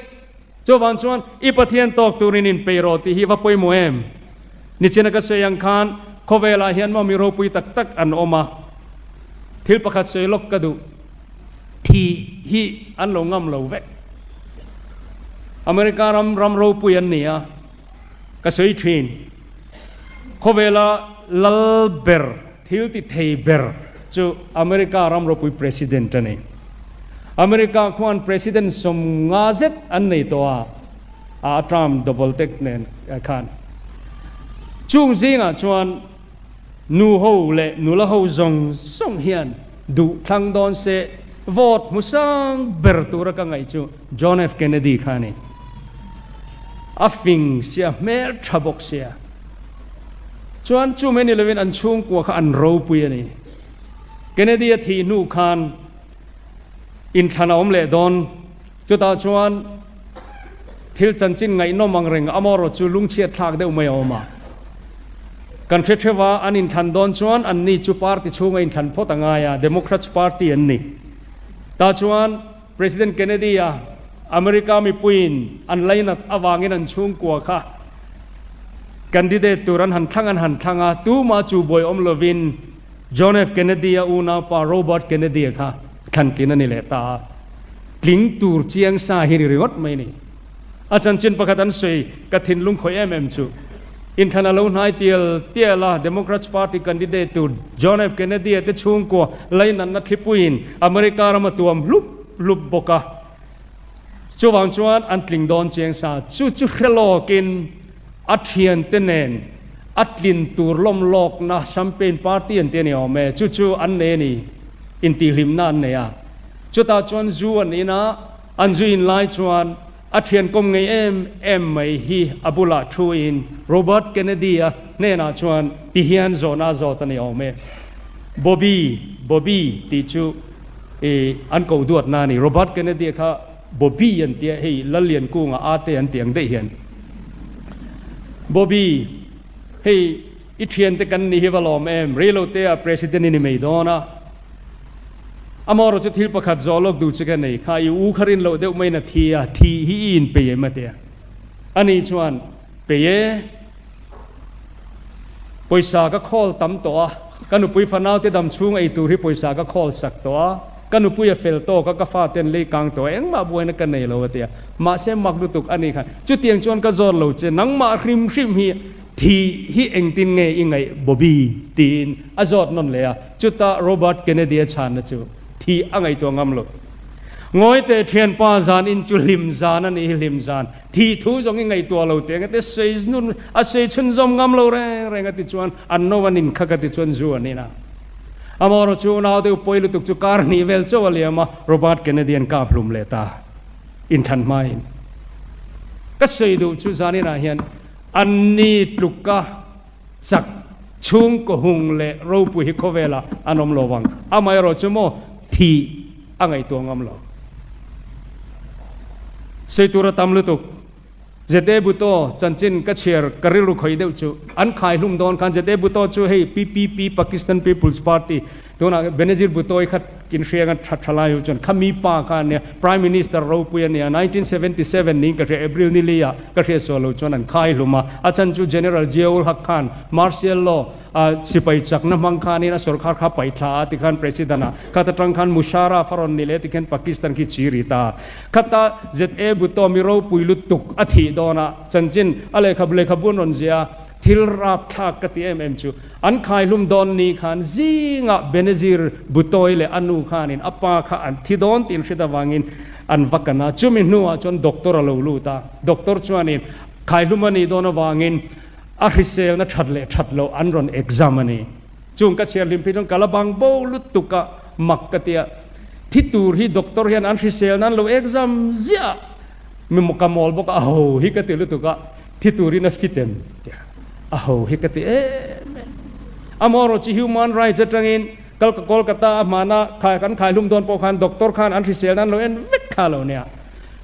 Chuvang chuan i Pathian tawk turin inpeih rawh tih hi va pawimawh em? Nichina ka sawi ang khan khawvelah hian maw mi ropui tak tak an awm a, thil pakhat sawi lawk ka duh. Thih hi an lo ngam lo vek. America ram ram ropui an ni a, ka sawi thin. Khawvela lal ber, thil ti thei ber chu America ram ropui President a ni. America khuan President 50 zet an nei tawh a, a Trump double tek nen khan. Chung zingah chuan Nu ho leh nula ho zawng zawng hian duh thlang dawn se vote hmu sang ber tura ka ngaih chu John F. Kennedy kha a ni. A fing sia, hmel tha bawk sia. Chuan chu mai ni lovin an chhungkua kha an ropui a ni. Kennedy a thih hnu khan inthlan a awm leh dawn. Chutah chuan thil chanchin ngaihnawm ang reng amaherawh chu lungchhiat thlak deuh mai a awm a. Kan hre theuh a, an inthlan dawn chuan anni chu party chhunga inthlan phawt a ngai a, Democrats party an ni. Tah chuan President Kennedy-a America mipuiin an lainat avangin an chhungkua kha candidate tur an han thlang an han thlang a, tumah chu buai awm lovin John F. Kennedy-a unaupa Robert Kennedy-a kha thlantlin a ni leh ta a, tling tur chiang sa hi ni ringawt mai a ni. A chanchin pakhat an sawi ka thinlung khawih em em chu, inthlan a lo hnai tial tial a, Democrats Party candidate tur John F. Kennedy-a te chhungkua lainatna thlipuiin America ram a tuam hlup hlup bawk a, chuvang chuan an tling dawn chiang sa. Chu chu hre lawkin a thiante nen a tlin tur lawm lawkna champagne party an ti a ni awm e, chu chu an nei a ni, intihhlimna an nei a. Chutah chuan zu an in a, an zu in lai chuan a thian kawm ngei em em mai hi a bulah thu in Robert Kennedy-a hnenah chuan ti hian zawhna a zawt a ni awm e, Bobby, Bobby tih chu i an ko duatna a ni, Robert Kennedy-a kha Bobby an tia, hei Lalliankunga a te an tih ang daih hian. Bobby, hei i thiante kan ni hi va lawm em, reilote ah President i ni mai dawn a. Amaherawh chu thil pakhat zawh lawk duh che ka nei, kha i u kha rin loh deuh maiin a thi a, thih hi i inpei em a tia. Ani chuan, Pei e, pawisa ka khawl tam tawh a, ka nupui fanaute dam chhung ei tur hi pawisa ka khawl sak tawh a, ka nupui a fel tawk a, ka faten lei kang tawh a, engmah buaina ka nei lo a ti a. Mahse mak lutuk a ni khan, chutiang chuan ka zawt lo che, nangmah hrim hrim hi thih hi engtin nge i ngaih Bobby? tiin a zawt nawn leh a, chutah Robert Kennedy a chhanna chu thih a ngaihtuah ngam lo. Ngawi teh thianpa zan in chu hlim zan a nih hi hlim zan. Thih thu zawng i ngaihtuah lo teh anga te sawi nun a sawi chhunzawm ngam lo reng reng a ti chuan an no an inkhak a ti chuan zu an in a. Amaherawh chu unau deuh pawi lutuk chu kar hnih vel chauh a liam a, Robert Kennedy an kap hlum leh ta inthlan hmain. Ka sawi duh chu zaninah hian anni tluka chak chhungkaw hung leh ropui hi khawvelah an awm lo vang. Amaherawh chu maw thih a ngaihtuah ngam lo. Sawi tur a tam lutuk. Zete Bhutto chanchin ka chhiar ka rilru khawih deuh chu an khai hlum dawn khan Zete Bhutto chu hei PPP Pakistan People's Party tunah Benazir Bhutto i khat inhriang a tha tha lai ho chuan khami pa kha ania Prime Minister ropui ania 1977 niin ka hria April ni li ah ka hriat sual lo chuan an khai hlum a a chhan chu General Ziaul Haq khan Martial Law A sipai chakna hmang khanin a sorkar kha paih thla a tikhan President ah khat atang khan Musharraf a rawn ni leh tikhian Pakistan khi chi ri ta. Khata ZA Bhutto mi ropui lutuk a thih dawn a chanchin a lehkhabu lehkhabu an rawn ziah a, thil rapthlak ka ti em em chu an khaihlum dawn ni khan zingah Benazir Bhutto-i leh a nu khanin a pa kha an thi dawn tih an hriat avangin an va kan a, chumi hnuah chuan doctor a lo lut a, doctor chuanin khaihlum a nih dawn avangin A hriselna that leh that loh an rawn exam a ni. Chung ka chhiar hlim phei chuan ka la bang bo lutuk a, mak ka ti a. Thi tur hi doctor hian an hriselna an lo exam ziah a, mi ka mawl bawk a, a ho hi ka ti lutuk a, thi turin a fit em ti a, a ho hi ka ti em em. Amaherawhchu chu human rights atangin kal ka Kolkata a hmana khai kan khai hlum dawn pawh khan doctor khan an hriselna an lo en vek kha lo nia.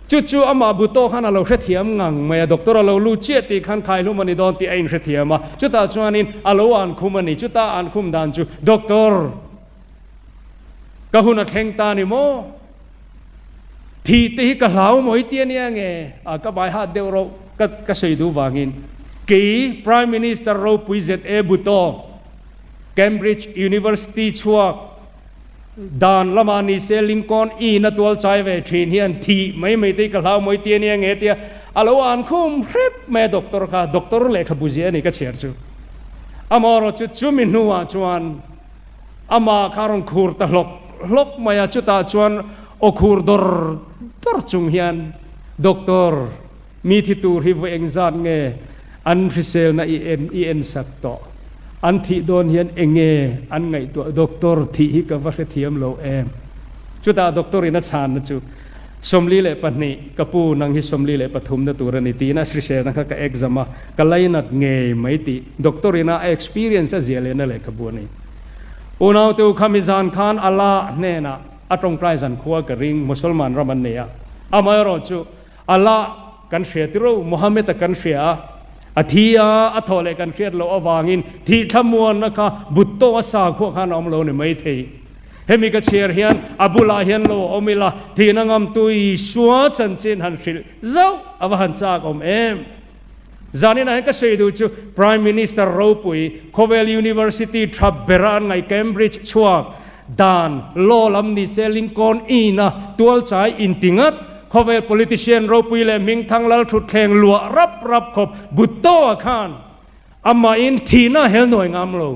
Chu chu amah Bhutto khan a lo hrethiam ngang mai a, doctor a lo lut chiah tih khan khaihlum a ni dawn tih a inhrethiam a, chutah chuanin a lo an khum a ni, chuta an khum dan chu Doctor, ka hun a thleng ta ni maw? Thih te hi ka hlau mawi ti a nia nge? A ka bai hat deuh rawh ka ka sawi duh vangin kei Prime Minister ropui ZA Bhutto, Cambridge University chhuak, Dan lamah ni se Lincoln Inn a tual chai ve thin hian thih mai mai te hi ka hlau mawi ti a nia nge tia a lo an khum hrep mai a doctor kha, doctor lehkhabu zia a ni ka chhiar chu. Amaherawh chu chumi hnuah chuan amah kha a rawn khur ta hlawk hlawk mai a, chutah chuan aw khur dawr dawr chung hian doctor Mi thi tur hi vawi engzat nge an hriselna i en i ensak tawh? An thih dawn hian enge an ngaihtuah? Doctor, thih hi ka va hrethiam lo em? Chutah doctor in a chhanna chu, 42, ka pu nang hi 43 na tur a ni tiin a hriselna kha ka exam a, ka lainat ngei mai tih doctor in a experience a ziah lehna lehkhabu a ni. Unaute u kha mizan khan Allah hnenah a tawngtai zankhua ka ring, Musalman ram an nei a, amaherawhchu, Allah kan hria tiro, Muhammad-a kan hria a, a thi a, a thawh leh kan hriat loh avangin thih thlamuanna kha but tawh a sakhua khan a awm lo ni maithei. Hemi ka chhiar hian a bulah hian lo a awm ila, thihna ngamtu Isua chanchin han hrilh zauh a va han chak awm em? Zaninah hian ka sawi duh chu Prime Minister ropui, khawvel University tha bera an ngaih Cambridge chhuak, Dan, law lam ni se Lincoln Inn a tualchai inti ngat, khawvel politician ropui leh hmingthang lal thutthleng luah rap rap khawp Bhutto-a khan amahin thihna hel nuai ngam lo.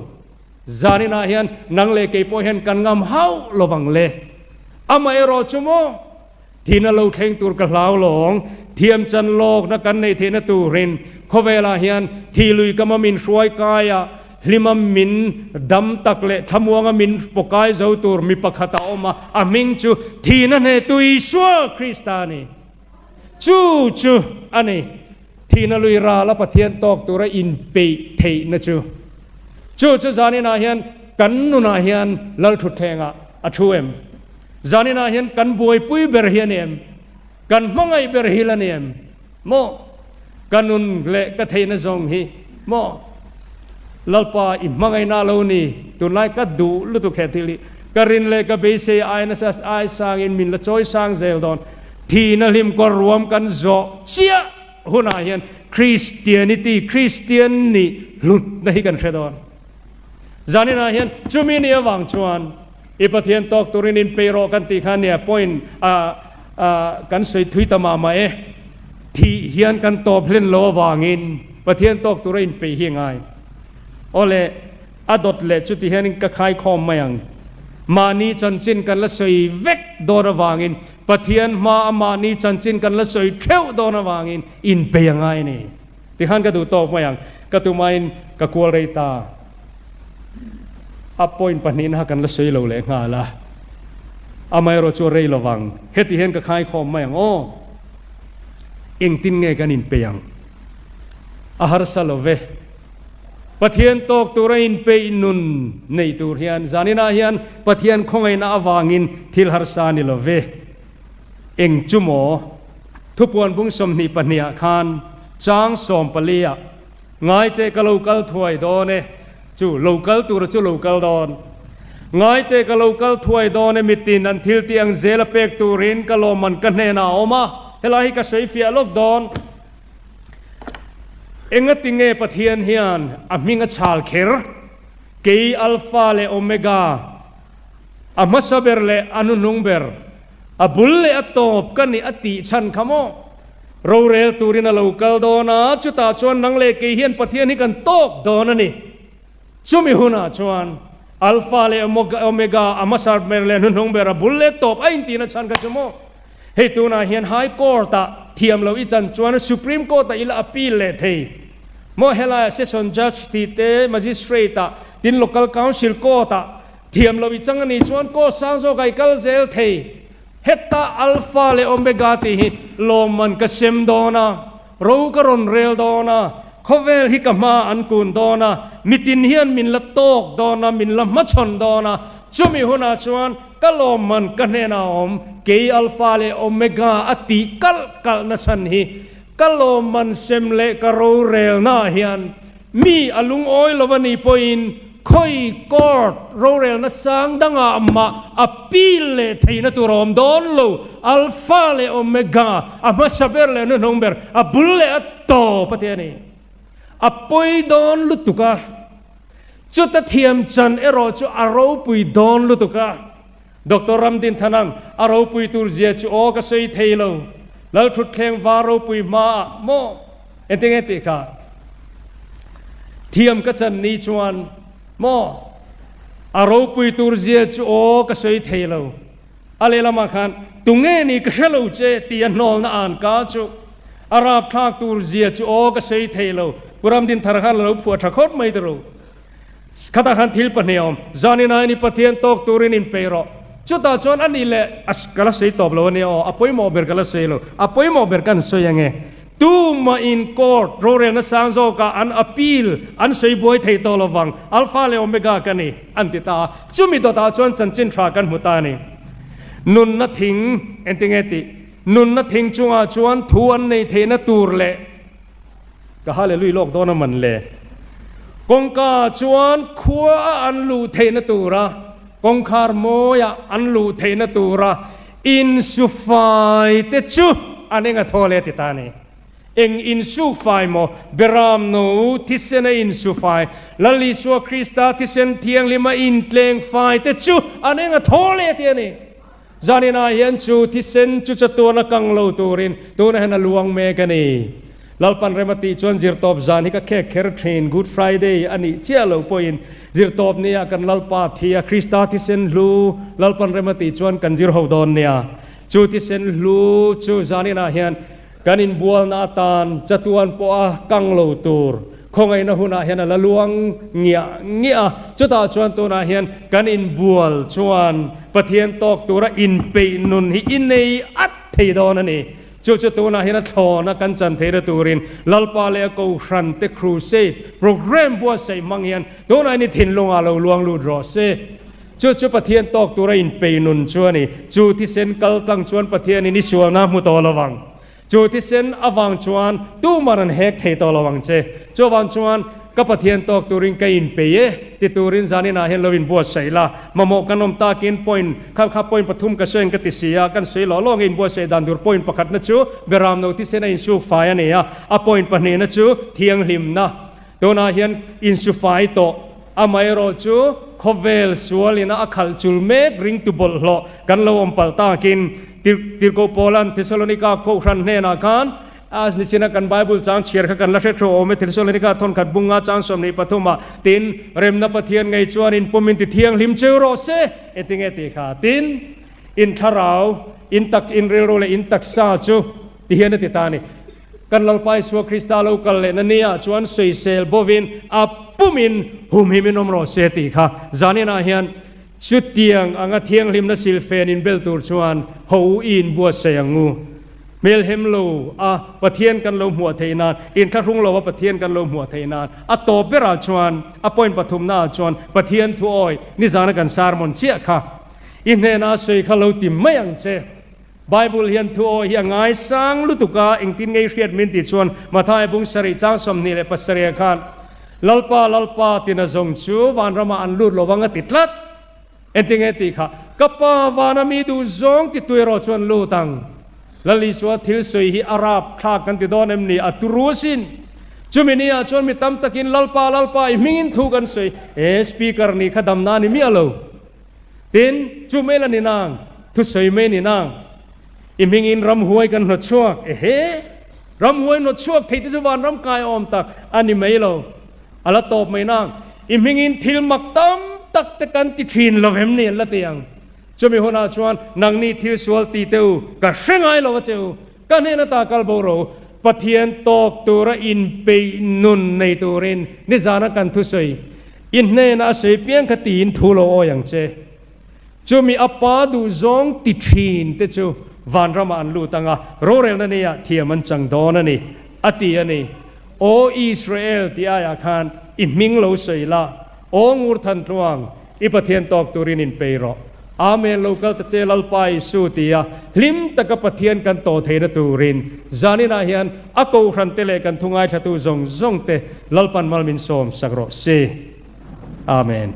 Zaninah hian nang leh kei pawh hian kan ngam hauh lovang le. Amaherawh chu maw? Thihna lo thleng tur ka hlau lawng, thiam chan lawkna kan neih theihna turin khawvelah hian thih lui kama min hruai kaia hlima min dam tak leh thlamuanga min pawkai zo tur mi pakhat a awm a, a hming chu thihna hnehtu Isua Krista a ni. Chu chu a ni, thihna lui rala Pathian tawk tura inpeih theihna chu. Chu chu zaninah hian kan nunah hian Lalthutthlengah a thu em? Zaninah hian kan buaipui ber hi a ni em? Kan hmangaih ber hi la ni em? Maw? Ka nun leh ka theihna zawng hi maw? Lalpa i hmangaihna lo ni, tunlai ka duh lutuk he thil hi. Ka rin leh ka beisei ai nasa ai sangin min la chawi sang zel dawn. Thihna hlim kawr ruam kan zawh chiah hunah hian Christianity, Christian nih hlutna hi kan hre dawn. Zaninah hian chumi ni avang chuan I Pathian tawk turin in pei rawh kan tih kha nia point a kan sawi thui ta mah mah e. Thih hian kan tawp hlen lo avangin Pathian tawk tura in pei hi a ngai. Awle, a dawt leh chuti hianin ka khaikhawm mai ang. Mahni chanchin kan la sawi vek dawn avangin Pathian hma a mahni chanchin kan la sawi theuh dawn avangin in pei a ngai a ni. Tikhan ka duh tawk mai ang. Ka tumain ka kual rei ta. A point pahnihna kha kan la sawi lo leh nghal a. Amaherawh chu a rei lo vang. Heti hian ka khaikhawm mai ang aw. Engtin nge kan inpeih ang? A harsa lo ve. Pathian tawk tura inpeih nun nei tur hian zaninah hian Pathian khawngaihna avangin thil harsa a ni lo ve. Eng chu maw? Thupuan bung 22 ah khan. Chang 14 ah, Ngaite ka lo kal thuai dawn e, chu lo kal tura chu lo kal dawn. Ngaite ka lo kal thuai dawn e, mitin an thil tih ang zel a pek turin ka lawmman ka hnenah a awm a, helai hi ka sawi fiah lawk dawn. Engati nge Pathian hian a hming a chhal kher? Kei Alpha leh Omega, a hmasa ber leh a hnuhnung ber, a bul leh a tawp ka nih a tih chhan kha maw? Rorel turin a lo kal dawn a, chutah chuan nang leh kei hian Pathian hi kan tawk dawn a ni. Chumi hunah chuan Alpha leh Omega, a hmasa ber leh hnuhnung ber, a bul leh tawp a intihna chhan kha chu maw? Hei tunah hian High Court-ah thiam loh i chan chuan Supreme Court-ah i la appeal leh thei maw? Helaiah Session Judge tih te, Magistrate-ah, tin Local Council Court-ah thiam loh i chang a nih chuan court sang zawkah i kal zel thei. Heta Alpha leh Omega tih hi lawmman ka sem dawn a, ro ka rawn rel dawn a, khawvel hi ka hma an kun dawn a, mitin hian min la tawk dawn a, min la hmachhawn dawn a, chumi hunah chuan ka lawmman ka hnenah a awm, kei Alpha leh Omega a tih kalh kalh nachhan hi ka lawmman sem leh ka rorelnaah hian Mi a lungawi lo a nih pawhin khawi court rorelna sang dangah mah appeal leh theihna tur a awm dawn lo. Alpha leh Omega, a hmasa ber leh a hnuhnung ber, a bul leh a tawp a ti a ni. A pawi dawn lutuk a, chuta thiam chan erawh chu a ropui dawn lutuk a. Doctor Ramdinthanang, a ropui tur zia chu aw ka sawi thei lo. Lalthutthleng var ropui hmaah maw? Engtin nge tih kha? Thiam ka chan ni chuan maw? A ropui tur zia chu aw ka sawi thei lo. A lehlamah khan, Tunge ni ka hre lo che tih a hnawlna an ka chu. A rapthlak tur zia chu aw ka sawi thei lo. Pu Ramdinthar khan a lo phuah tha khawp mai tiro. Khatah khan thil pahnih a awm. Zanin aini Pathian tawk turin inpeih rawh. Chutah chuan a nih leh a ka la sawi tawp lo a nia aw, a pawimawh ber ka la sawi lo. A pawimawh ber kan sawi ang e. Tumah in court rorelna sang zawkah an appeal an sawi buai thei tawh lo vang. Alpha leh Omega ka ni, an ti ta a. Chumi dawtah chuan chanchin tha kan hmu ta a ni. Nunna thing engtinge tih? Nunna thing chungah chuan thu an nei theihna tur leh. Ka hallelui lawk dawn a man le. Kawngka chuan khua a an luh theihna tura, kawngkhar mawia an luh theihna tura insufai te chu an eng a thaw le ti ta a ni. Eng insufai maw? Beram no thisen a insufai, Lal Isua Krista thisen thianghlim a intleng fai te chu an eng a thaw le ti a ni. Zaninah hian chu thisen chu chatuan a kang lo turin tunah hian a luang mek a ni. Lalpan rem a tih chuan zirtawp zan hi ka khek kher thin, Good Friday a nih chiah loh pawhin zirtawp nia kan Lalpa thi a, Krista thisen hlu Lalpan rem a tih chuan kan zir ho dawn nia. Chu thisen hlu chu zaninah hian Kan inbualna atan chatuan pawha kang lo tur khawngaihna hunah hian a la luang ngiah ngiah a. Chutah chuan tunah hian kan inbual chuan Pathian tawk tura inpeih nun hi i nei at thei dawn a ni. Chu chu tunah hian a thlawna kan chan theihna turin Lalpa leh a Kohhrante Crusade Programme buatsaih hmang hian tunah hian i thinlungah lo luang lut rawh se. Chu chu Pathian tawk tura inpei nun chu a ni. Chu thisen kal tlang chuan Pathianin i sualna hmu tawh lo vang. Chu thisen avang chuan tuman an hek thei tawh lo ang che. Chuvang chuan ka Pathian tawk turin ka inpei e ti turin zaninah hian lo inbuatsaih la. Mamawh kan awm takin point kha kha point pathum ka sawi ang ka ti si a, kan sawi lawh lawh ang inbuatsaih dan tur point pakhatna chu Beramno thisen a insuk fai a ni a, a point pahnihna chu thianghlimna. Tunah hian insufai tawh, amaherawhchu khawvel sualina a khalh chul mek ringtu bawlhhlawh kan lo awm palh takin Tirhkoh Paula'n Thesalonika Kohhran hnenah khan a nichina kan Bible chang chhiar kha kan la hre thu awm e, Thesalonika thawnkhat bunga chang 23 ah, Tin, remna Pathian ngei chuan in pum in ti thianghlim cheu rawh se, engtinge tih kha? Tin, in thlarau, in tak, in rilru leh in taksa chu ti hian a ti ta a ni. Kan Lalpa Isua Krista lo kal lehna nia chuan sawisel bovin a pumin humhimin awm rawh se tih kha zaninah hian chutiang anga thianghlimna silfen inbel tur chuan ho u i inbuatsaih ang u. Hmelhem lo a Pathian kan lo hmuah theih nan, inthlahrung lo a Pathian kan lo hmuah theih nan, a tawp berah chuan a point pathumnaah chuan Pathian thuawi nizana kan sermon chiah kha i hnena sawi kha lo ti mai ang che. Bible hian thu awi hi a ngaisang lutuk a, engtin ngei hriat min tih chuan Mathaia bung sarih chang 27 ah khan Lalpa, Lalpa tina zawng chu vanramah an lut lo vang a ti tlat. Engtin nge tih kha? Ka Pa vana mi duh zawng ti tu erawh chuan lut ang. Lal Isua thil sawi hi a rap thlak kan ti dawn em ni? A turu asin. Chumi ni ah chuan mi tam takin Lalpa, Lalpa i hmingin thu kan sawi. E, Speaker nih kha damna a ni miah lo. Tin, chu mai la ni nang, thusawi mai ni nang. I hmingin ramhuai kan hnawt chhuak, ehe! Ramhuai hnawt chhuak thei te chu vanram kai awm tak a ni mai lo. A la tawp mai nang. I hmingin thil mak tam tak te kan ti thin lo em ni an la ti ang. Chumi hunah chuan nangni thil sual ti te u, ka hre ngai lo a che u. Ka hnen ata kal bo ro, Pathian tawk tura inpeih nun nei turin nizana kan thusawi i hnena a sawi piang kha tiin thu lo awi ang che. Chumi a pa duhzawng ti thin te chu vanramah an lut ang a, rorelna neiah thiam an chang dawn a ni, a ti a ni. Aw Israel tih aiah khan i hming lo sawi la, Aw ngur than tluang, i Pathian tawk turin inpei rawh. Amen lo kal ta che Lalpa Isu tia hlim taka Pathian kan tawh theihna turin zaninah hian a kohhran te leh kan thu ngaithlatu zawng zawng te Lalpan mal min sawm sak rawh se. Amen.